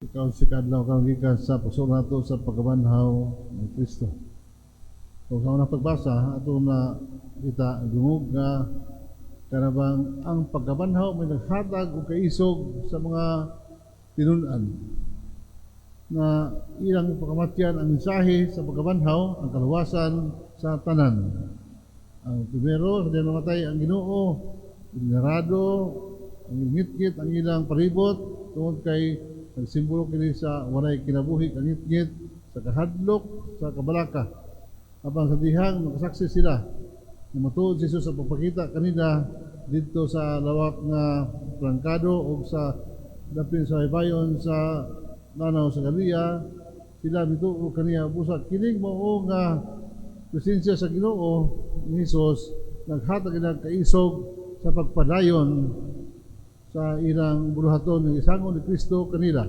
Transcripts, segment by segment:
Ikaw si kadlaw karon gikan sa pagsuon nato sa pagkabanhaw ni Kristo. Kung sa unang pagbasa, ato na kita dungog nga kanabang ang pagkabanhaw may naghatag og kaisog sa mga tinun-an na ilang pagkamatyan ang mensahe sa pagkabanhaw, ang kaluwasan sa tanan. Ang primero, sa namatay ang Ginoo, narado, ang ngitngit ang ilang paribot, tungod kay nagsimbolo kini sa walay kinabuhi ang ngitngit, sa kahadlok, sa kabalaka. Apan sa dihang makasaksi sila na matuod si Jesus sa pagpakita kanila didto sa lawak nga prangkado o sa dapin sa baybayon sa lanaw sa Galilea, sila mituo kaniya. Busa kining mao nga presensya sa Ginoo ni Jesus naghatag ilang kaisog sa pagpadayon sa ilang buluhaton ng isango ni Kristo kanila.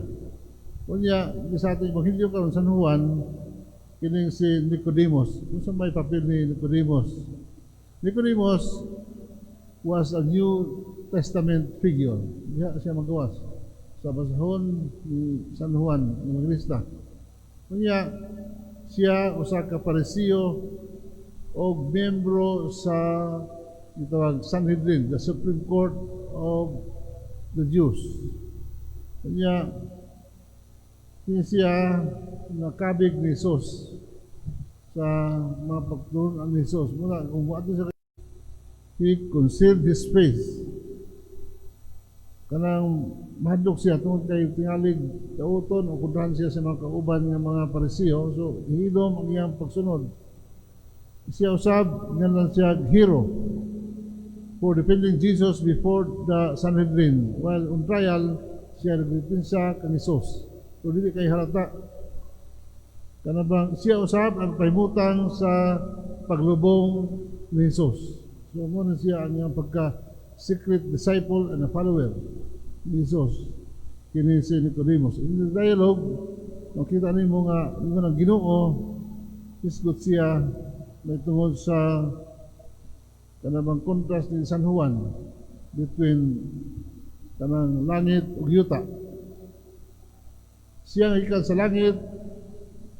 Unya, sa ating Ebanghelyo karon, San Juan, kining si Nicodemus. Unsa may papel ni Nicodemus? Nicodemus was a New Testament figure. Diha siya magawas sa basahon ni San Juan Evangelista. Unya, siya usa ka Parisiyo o membro sa gitawag Sanhedrin, the Supreme Court of the Jews. Unya, kini siya nakabig ni Jesus sa mga pagtuon ni Jesus. Muna, kung buhaton siya, he concealed his face. Kanang mahadlok siya tungod kay tingalig dauton o kontrahan siya sa mga kauban nga mga Parisiyo. So, hilom ang iyang pagsunod. Siya usab, ngalan siya hero for defending Jesus before the Sanhedrin. While on trial, siya nagdepensa kang Jesus. So, dili kay halata. Kanabang siya usab ang pahimutang sa paglubong ni Jesus. So, mao na siya ang iyang pagka secret disciple and a follower ni Jesus. Kini si Nicodemus. In the dialogue, makita nimo nga ingon ang Ginoo, hisgot siya may tungod sa kanabang contrast ni San Juan between kanang langit ug yuta. Siya nga gikan sa langit,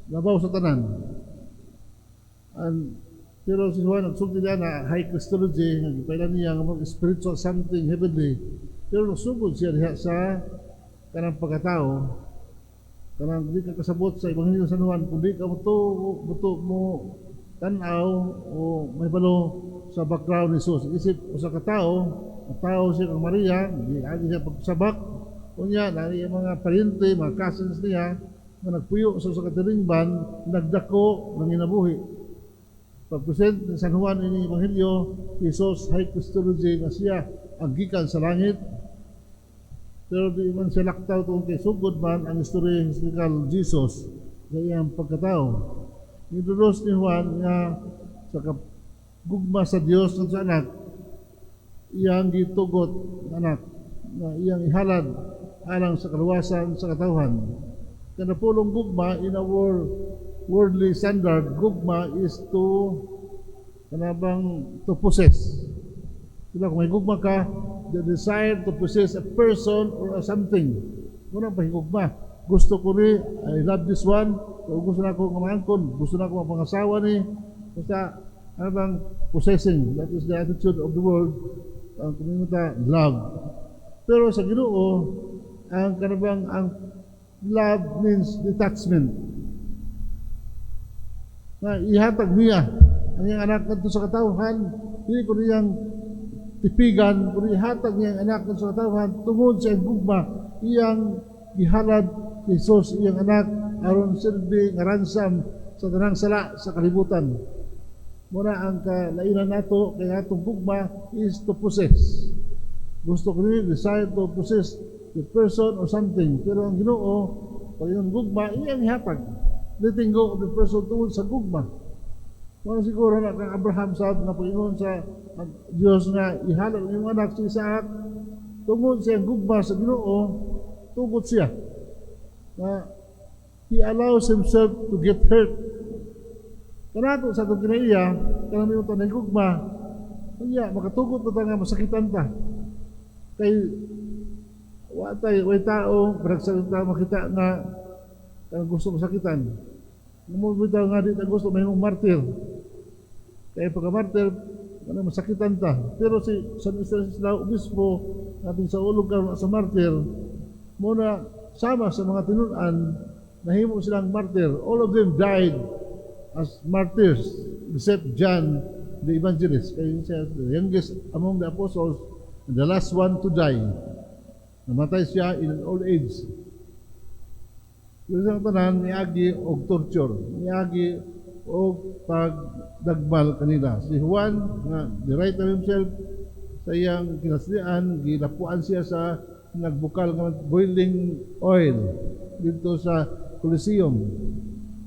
labaw sa tanan. And, pero si Juan nagsulti niya na high Christology, nga gipailan niya nga mga spiritual something heavenly. Pero nagsugod siya diha sa kanang pagkatao, kanang di ka kasabot sa Ebanghelyo sa San Juan, kung di ka mo mo tan-aw o may balo sa background ni Jesus. Isip usa ka tawo, tao siya kang Maria, giagi siya pagsabak, unya nari ang mga paryente, mga cousins niya, nga nagpuyo sa usa ka tiringban, nagdako ng inabuhi. Pag-present ni San Juan ini Ebanghelyo, Jesus high Christology nga siya ang gikan sa langit, pero di man siya laktaw tungkol kay sugod man ang istorya historical Jesus sa iyang pagkatao. Introduce ni Juan nga sa gugma sa Dios at sa anak, iyang gitugot ang anak na iyang ihalad alang sa kaluwasan sa katawhan. Kana pulong gugma, in our worldly standard, gugma is to kanabang to possess. Diba, kung may gugma ka, the desire to possess a person or a something. Muna pahigugma. Gusto ko ni, I love this one, so gusto na ako nga maangkon, gusto na ako mapangasawa ni. Basta, ano bang possessing, that is the attitude of the world, ang kuminta, love. Pero sa Ginoo, ang kanabang ang love means detachment. Na ihatag niya ang iyang anak ngadto sa katawhan, dili ko niyang tipigan, kundi ihatag niya ang anak ngadto sa katawhan tungod sa iyang gugma, iyang gihalad si Jesus iyang anak aron silbi nga ransom sa tanang sala sa kalibutan. Muna ang kalainan nato kay atong gugma is to possess. Gusto ko ni desire to possess the person or something. Pero ang Ginoo, pag iyong gugma, iyang ihatag. Letting go of the person tungod sa gugma. Wala siguro na kang Abraham sa nga pag-ingon sa ang Diyos nga ihalad ang iyong anak si Isaac tungod sa iyang gugma sa Ginoo, tugot siya. Na he allows himself to get hurt. Kanato sa atong kinaiya, kanang may utang ng gugma, kanya makatugot na ta nga masakitan ta. Kay Wa tay way tao ta makita nga kanang gusto masakitan. Mo bitaw nga di ta gusto mahimong martir. Kaya pagka martir, kanang masakitan ta. Pero si San Estanislao Obispo, ating saulog karon sa martir, mo na sama sa mga tinun-an, nahimo silang martir. All of them died as martyrs, except John the Evangelist. Kaya siya, the youngest among the apostles, and the last one to die. Namatay siya in an old age. Pero sa tanan, niagi og torture, niagi og pagdagmal kanila. Si Juan, nga the writer himself, sa iyang kinaslian, gilapuan siya sa nagbukal nga boiling oil dito sa Coliseum.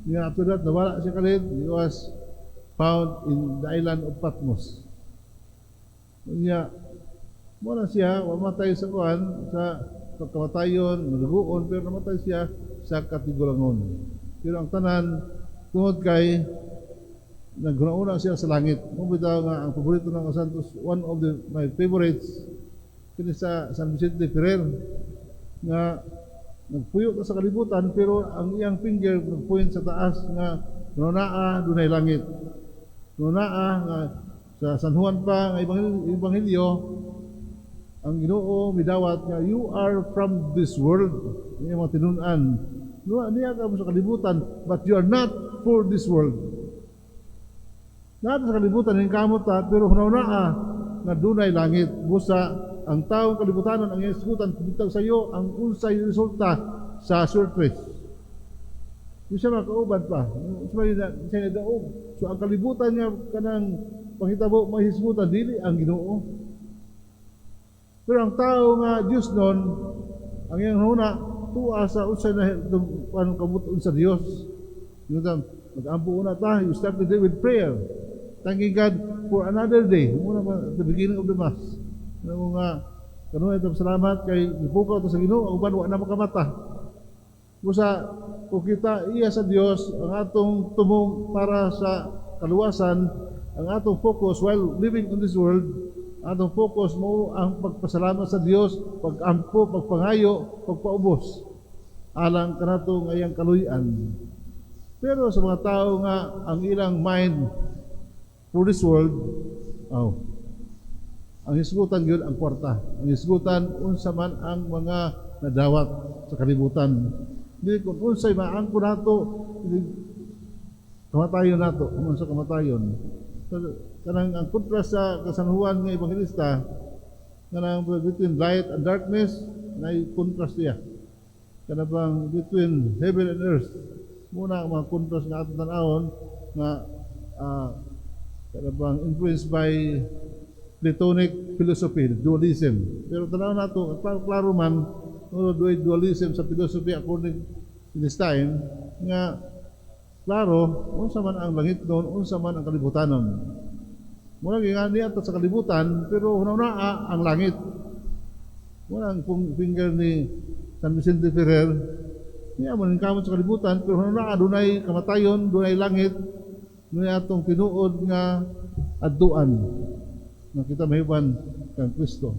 Niya after that, nawala siya kalit. He was found in the island of Patmos. Niya, wala siya, mamatay sa kuan, sa pagkamatayon, maduguon, pero namatay siya sa katigulangon. Pero ang tanan, tungod kay naghuna siya sa langit. Mo bitaw nga ang paborito ng Santos, one of my favorites, kini sa San Vicente Ferrer, nga nagpuyo ta sa kalibutan pero ang iyang finger nagpoint sa taas nga naa dunay langit. Naa nga sa San Juan pa nga Ebanghelyo, ang Ginoo midawat nga, "You are from this world." Niya mga tinun-an. No, niya ka mo sa kalibutan, but you are not for this world. Naa sa kalibutan kamot ta, pero hunahunaa nga dunay langit. Busa ang taong kalibutanon ang hisgutan bitag sa iyo ang unsay resulta sa surface. Di siya makauban pa. Siya siya nadaog. So ang kalibutan niya kanang panghitabo mahisgutan, dili ang Ginoo. Pero ang tao nga Dios nun, ang iyang huna tuwa sa unsay na anong kabuton sa Dios. Yun ta, mag-ampo una ta, you start the day with prayer. Thanking God for another day. Muna pa at the beginning of the Mass. Ano nga, kanunay ito salamat kay gipukaw ta sa Ginoo, ang uban wa na makamata. Busa kung kita iya sa Dios ang atong tumong para sa kaluwasan, ang atong focus while living in this world, ang atong focus mo ang pagpasalamat sa Dios, pag-ampo, pagpangayo, pagpaubos alang kanato nga iyang kaluy-an. Pero sa mga tao nga ang ilang mind for this world, oh, ang hisgutan gyud ang kwarta. Ang hisgutan unsa man ang mga nadawat sa kalibutan. Dili kung unsay maangko nato, dili kamatayon nato, kung unsa kamatayon. So, kanang ang contrast sa San Juan nga Evangelista, kanang between light and darkness, na contrast siya. Kanang between heaven and earth, muna ang mga contrast nga atong tan-awon nga kanang influenced by Platonic philosophy, dualism. Pero tanaw nato, klaro, klaro man, no, dualism sa philosophy according to this time, nga klaro, unsa man ang langit doon, unsa man ang kalibutanon. Muna nga niya sa kalibutan, pero hunahunaa ang langit. Muna ang finger ni San Vicente Ferrer, niya man kamot sa kalibutan, pero hunahunaa dunay kamatayon, dunay langit, dunay atong tinuod nga adtuan nga kita mahiban kang Kristo.